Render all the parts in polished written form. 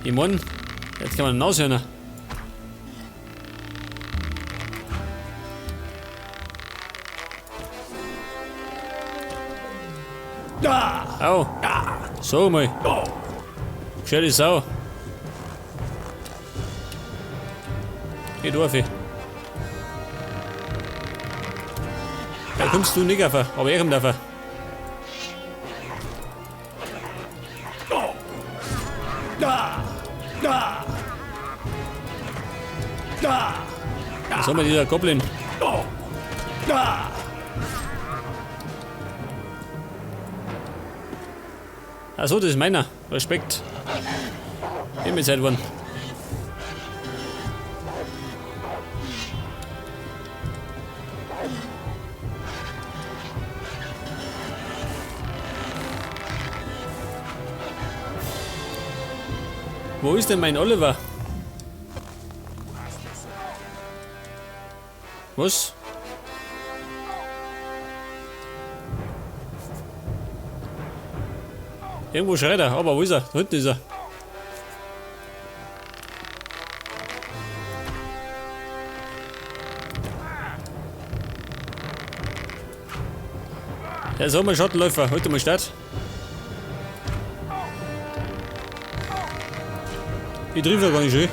Ich mein, jetzt kann man Nashörner. Au. So mal. Gescheite Sau. Geh durch. Da kommst du nicht auf, aber er kommt auf. Was haben wir dieser Goblin? Achso, das ist meiner. Respekt. Immer Zeit worden. Wo ist denn mein Oliver? Was? Irgendwo schreit er, aber wo ist er? Da hinten ist er. Ja, so mal Schattenläufer, heute mal Start. Ich triff ja gar nicht schön.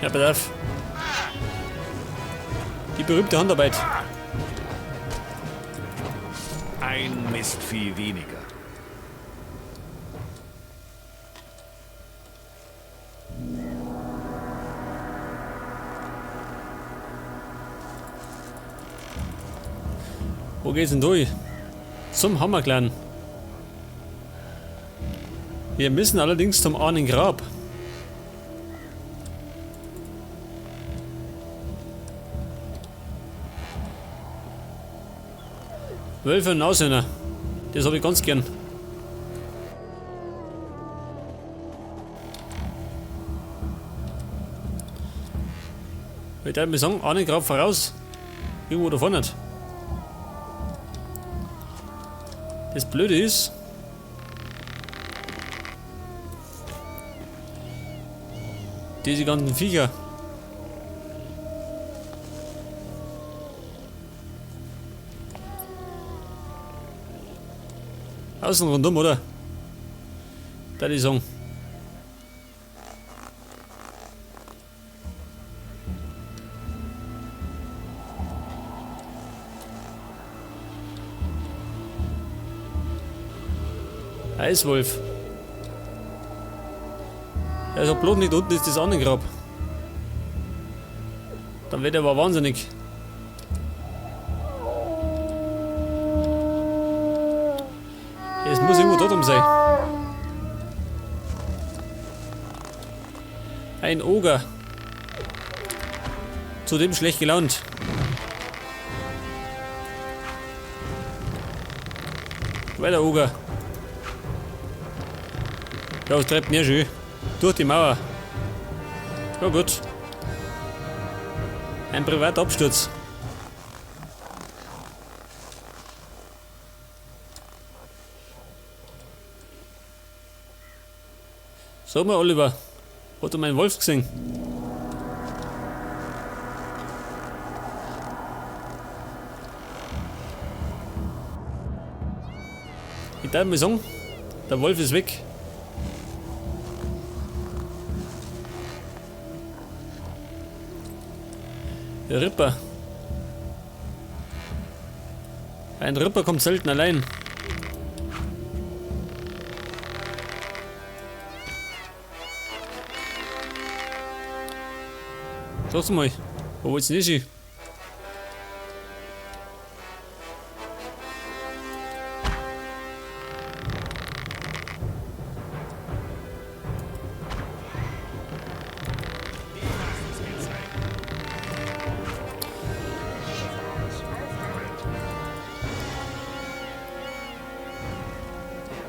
Ja, pass auf. Die berühmte Handarbeit. Ein Mistvieh weniger. Wo geht's denn durch? Zum Hammerclan. Wir müssen allerdings zum Ahnengrab. Wölfe und Nashörner. Das habe ich ganz gern. Ich würde mal sagen, Ahnengrab voraus. Irgendwo da vorne. Das Blöde ist, diese ganzen Viecher. Außen rundum, oder? Da die sagen. Eiswolf. Ja, so bloß nicht unten ist das Ahnengrab. Dann wird er aber wahnsinnig. Es muss irgendwo dort um sein. Ein Oger. Zudem schlecht gelaunt. Weiter, Oger. Ja, was treibt denn hier schön? Durch die Mauer. Ja gut. Ein privater Absturz. Sag mal, Oliver, hat du meinen Wolf gesehen? Ich darf mal sagen, der Wolf ist weg. Der Ripper. Ein Ripper kommt selten allein. Sag's mal, wo wollt's denn hin?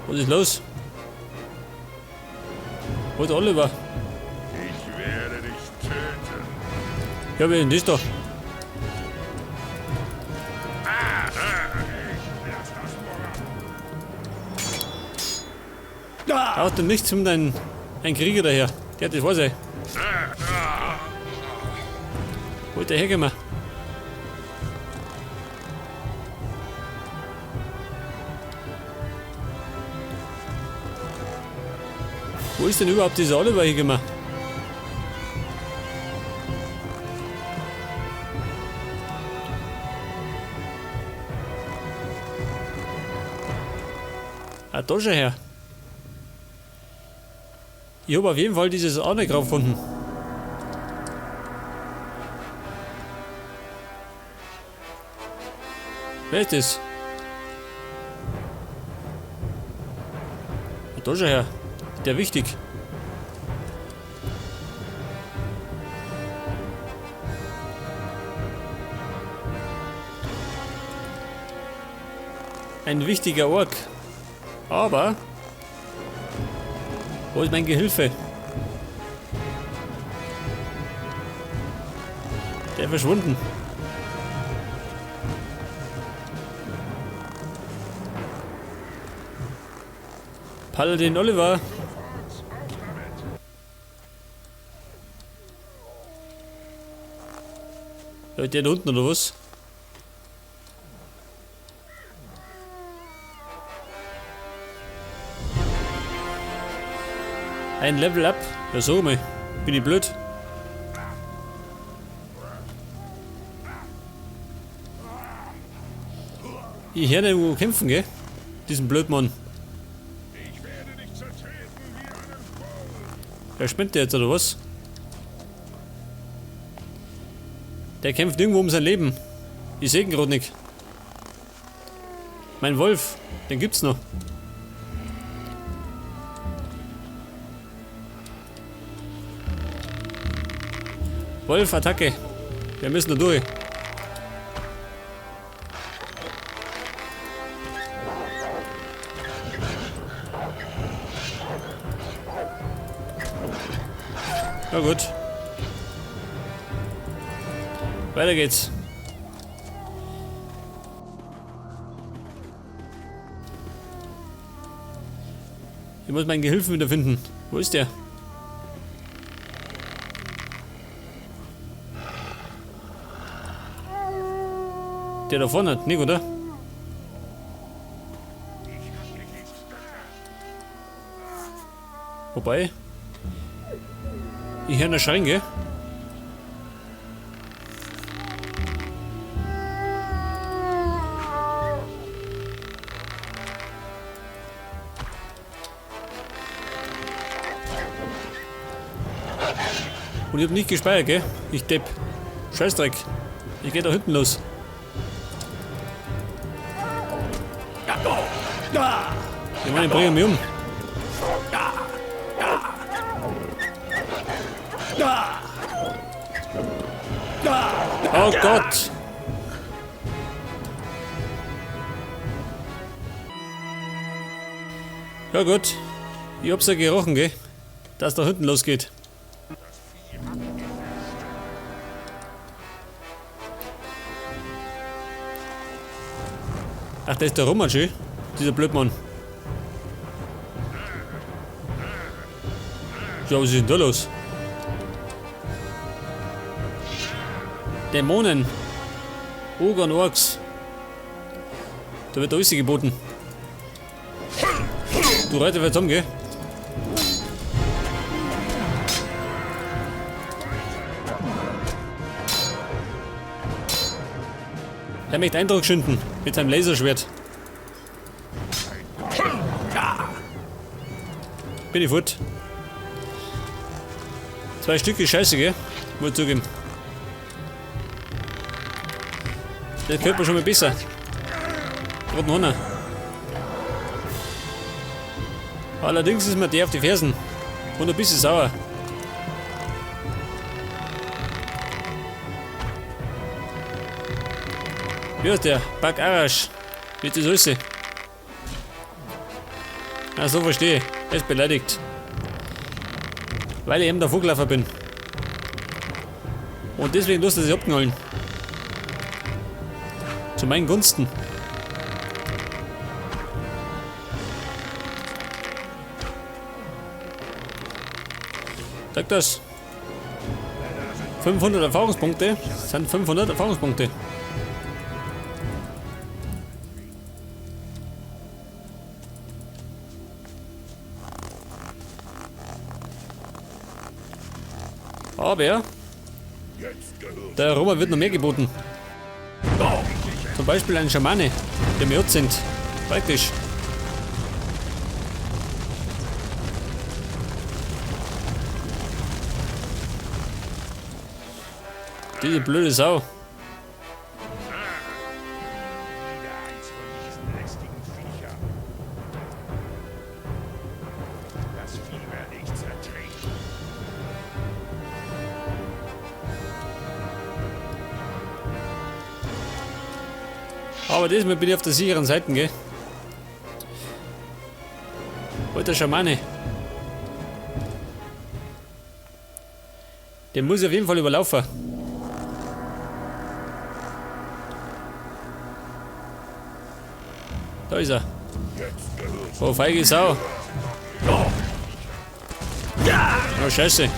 Was ist los? Wo ist Oliver? Ich werde dich töten. Ja, wer ist denn das da? Aus dem Nichts kommt ein Krieger daher. Der hat das weiß ich. Wo ist der hergekommen? Wo ist denn überhaupt dieser Oliver hergekommen? Ah, da schon her. Ich hab auf jeden Fall dieses Ahnegrab gefunden. Wer ist das? Ah, da schon her. Der wichtig. Ein wichtiger Ork. Aber wo ist mein Gehilfe? Der ist verschwunden. Paladin Oliver. Ja, der da unten oder was? Ein Level up. Ja, so mal. Bin ich blöd? Ich höre den irgendwo kämpfen, gell? Diesen Blödmann. Ich werde dich zertreten wie einen Bull. Wer spinnt der jetzt oder was? Der kämpft irgendwo um sein Leben. Ich seh ihn grad nicht. Mein Wolf, den gibt's noch. Wolf, Attacke. Wir müssen da durch. Na gut. Weiter geht's. Ich muss meinen Gehilfen wiederfinden. Wo ist der? Der da vorne hat, nicht, oder? Wobei. Ich höre eine Schreien, gell? Und ich hab nicht gespeichert, gell? Ich depp. Scheißdreck. Ich geh da hinten los. Die Mann, die bringen mich um. Oh Gott! Ja gut, ich hab's ja gerochen, gell? Dass da hinten losgeht. Ach, der ist der Roman, schön. Dieser Blödmann. Ja, was ist denn da los? Dämonen. Oger und Orks. Da wird alles geboten. Du Reiter wird's haben, gell? Er möchte Eindruck schinden mit seinem Laserschwert. Bin ich fort. 2 Stück ist scheiße, gell? Muss ich zugeben. Das könnte man schon mal besser. Gerade noch einer. Allerdings ist mir der auf die Fersen. Und ein bisschen sauer. Wie heißt der? Bak Arash. Wie ist das alles? Ah, so verstehe ich. Er ist beleidigt. Weil ich eben der Vogelläufer bin. Und deswegen lässt er sich abknallen. Zu meinen Gunsten. Sag das. 500 Erfahrungspunkte. Das sind 500 Erfahrungspunkte. Aber der Roma wird noch mehr geboten. Zum Beispiel ein Schamane, der mir sind. Praktisch. Diese blöde Sau. Aber diesmal bin ich auf der sicheren Seite, gell? Alter Schamane. Den muss ich auf jeden Fall überlaufen. Da ist er. Oh, feige Sau. Oh, Scheiße.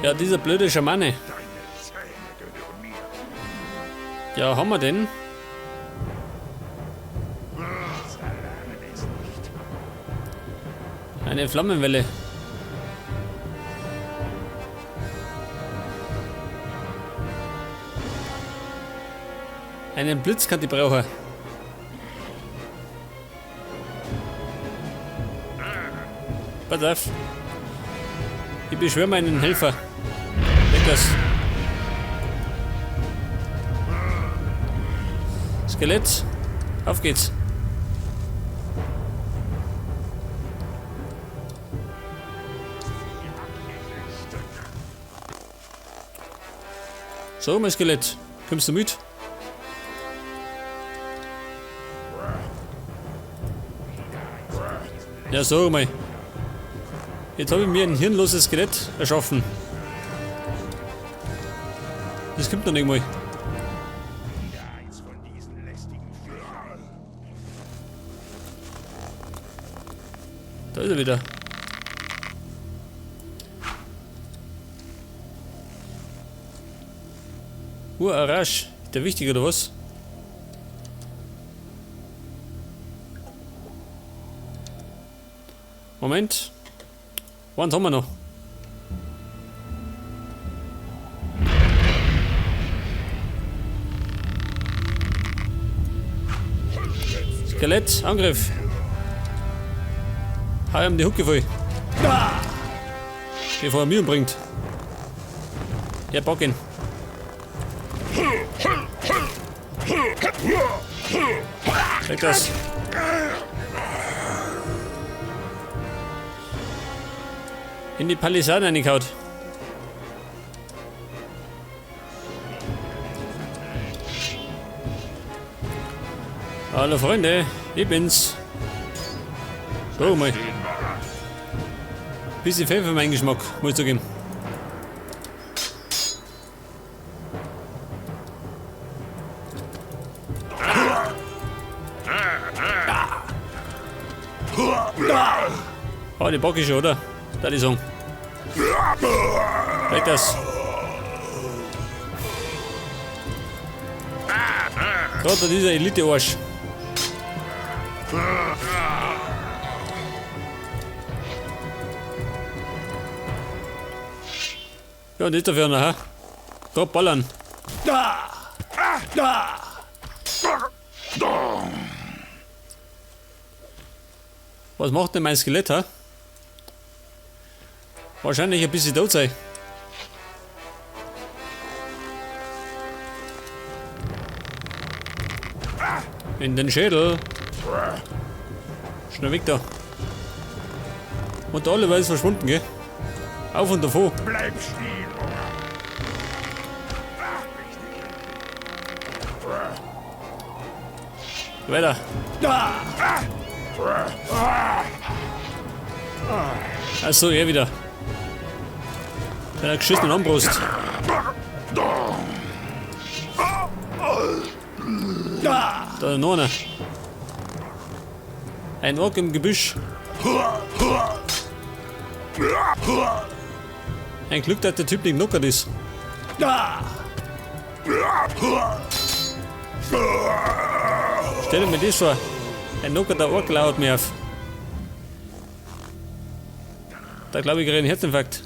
Ja, dieser blöde Schamane. Ja, haben wir den? Eine Flammenwelle. Einen Blitz kann die brauchen. Pass auf. Ich beschwöre meinen Helfer. Weg das. Skelett. Auf geht's. So, mein Skelett. Kommst du mit? Ja, sag mal. Jetzt habe ich mir ein hirnloses Skelett erschaffen. Das kommt noch nicht mal. Da ist er wieder. Arash. Ist der wichtig oder was? Moment. Wann haben wir noch? Skelett, Angriff. Hau ihm die Hucke voll. Bevor er mich umbringt. Ja, pack ihn. Weg das. In die Palisade reingehauen. Hallo Freunde, ich bin's. So mal. Bisschen fehl für meinen Geschmack, muss ich zugeben. Oh, die bock ich schon, oder? Da die Song. Weg das. Gerade dieser Elite-Arsch. Ja, nicht dafür noch, hä? Gerade ballern. Was macht denn mein Skelett, hä? Wahrscheinlich ein bisschen tot sein. In den Schädel. Schnell weg da. Und der Oliver ist verschwunden, gell? Auf und davon. Bleib stehen, Weiter. Achso, er wieder. Mit einer geschissenen Armbrust. Da ist noch einer. Ein Ork im Gebüsch. Ein Glück, dass der Typ nicht knockert ist. Stell dir mir das vor. Ein knockerter Ork lauert mir auf. Da glaube ich, krieg ich einen Herzinfarkt.